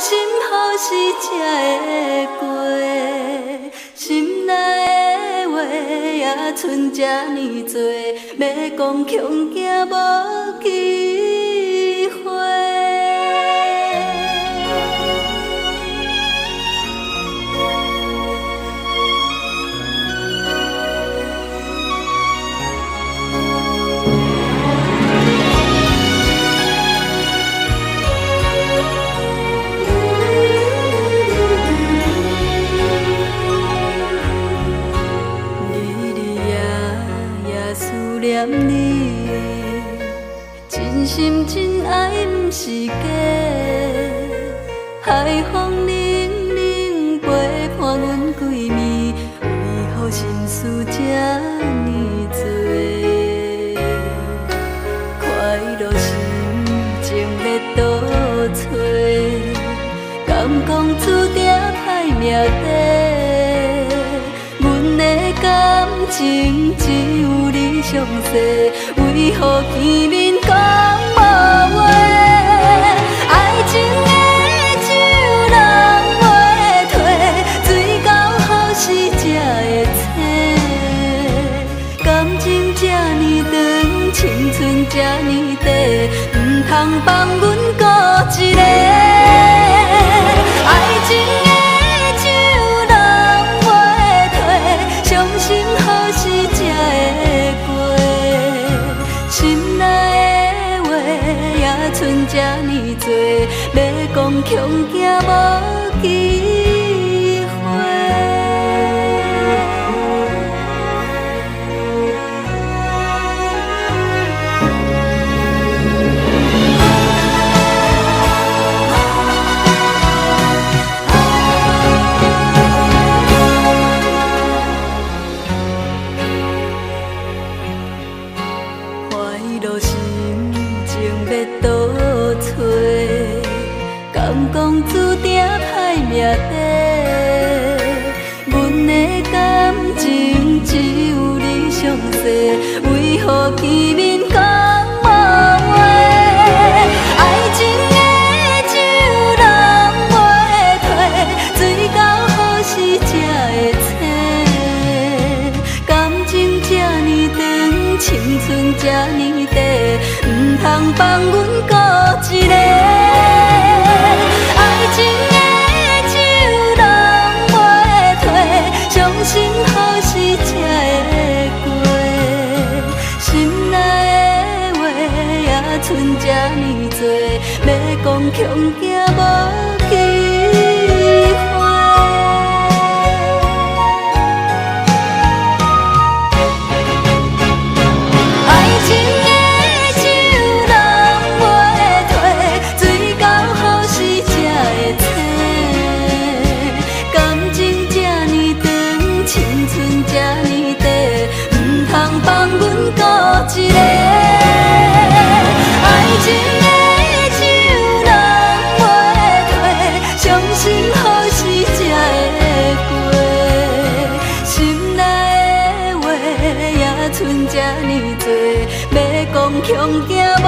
心予時才會過，心內的話也賰這呢濟，欲講恐驚無機會。日日夜夜思念你，真心真愛毋是假。海風冷冷陪伴阮規暝，為何心事這呢濟？快樂心情欲倒揣，敢講注定歹命底。阮的感情只有你詳細，為何見面講無話？愛情的酒人袂退，醉到予時才會醒。感情這呢長，青春這呢短，毋通放阮孤一个。愛情的酒人袂退，傷心予時才會過。心內的話也賰這呢濟，欲講恐驚無機會。快樂心情欲倒揣，敢講注定歹命底。阮的感情只有你詳細，為何見面講無話？愛情的酒人袂退，醉到予時才會醒。感情這呢長，青春這呢短，毋通放阮孤一个。愛情的酒人袂退，傷心予時才會過。心內的話也賰這呢濟，欲講恐驚無機會。愛情的酒人袂退，醉到予時才會醒。感情這呢長，青春這呢短，毋通放阮孤一个。愛情的酒人袂退，傷心予時才會過。心內的話也賰這呢濟，欲講恐驚無